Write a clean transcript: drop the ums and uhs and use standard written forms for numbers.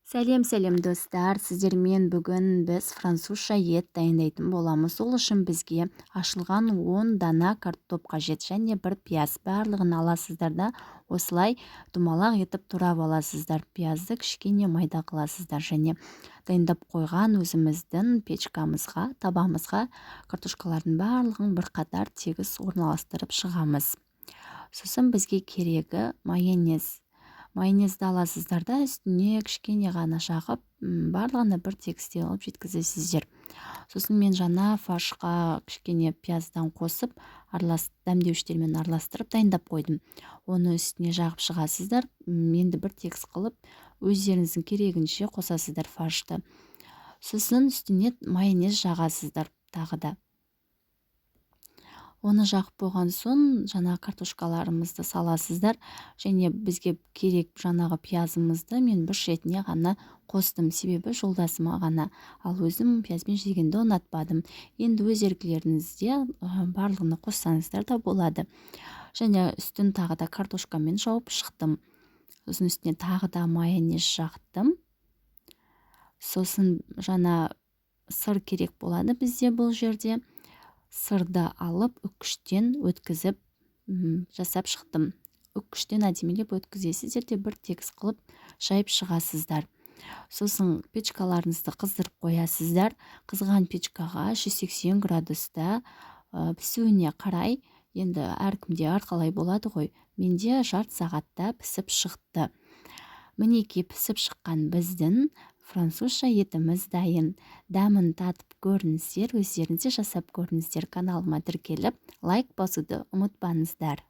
Сәлем, сәлем, достар! Сіздермен бүгін біз французша ет дайындайтын боламыз. Ол үшін бізге ашылған 10 дана картоп қажет және бір пияз. Барлығын аласыздар да, осылай домалақ етіп турап аласыздар. Пиязды кішкене майда қыласыздар және дайындап қойған өзіміздің печкамызға, табамызға картошкалардың барлығын бір қатар тегіс орналастырып шығамыз. Сосын бізге керегі майонез. Майонезді аласыздар да, үстіне кішкене ғана жағып, барлығына бір тегістей қылып жеткізесіздер. Сосын мен жаңа фаршқа кішкене пияздан қосып, аралас дәмдеуіштермен араластырып дайындап қойдым. Оны үстіне жағып шығасыздар. Енді бір тегіс қылып, өздеріңіздің керегінше қосасыздар фаршты. Сосын үстіне майонез жағасыздар тағы да. Оны жағып болған соң, жаңа картошкаларымызды саласыздар және бізге керек жаңағы пиязымызды мен бір шетіне ғана қостым, себебі жолдасыма ғана, ал өзім пиязбен жегенді ұнатпадым. Енді өз еркілеріңізде, барлығына қоссаңыздар да болады. Және үстін тағы да картошкамен жауып шықтым. Сосын үстіне тағы да майонез жақтым. Сосын жаңа сыр керек болады бізде бұл жерде. Сырды алып, үккіштен өткізіп жасап шықтым. Үккіштен әдемілеп өткізесіздер де, бір тегіс қылып жайып шығасыздар. Сосын печкаларыңызды қыздырып қоясыздар. Қызған печкаға 180 градуста пісуіне қарай, енді әркімде әрқалай болады ғой, менде жарты сағатта пісіп шықты. Мінекей, пісіп шыққан біздің французша етіміз дайын. Дәмін татып көріңіздер, өздеріңіз де жасап көріңіздер. Каналыма тіркеліп, лайк басуды ұмытпаңыздар.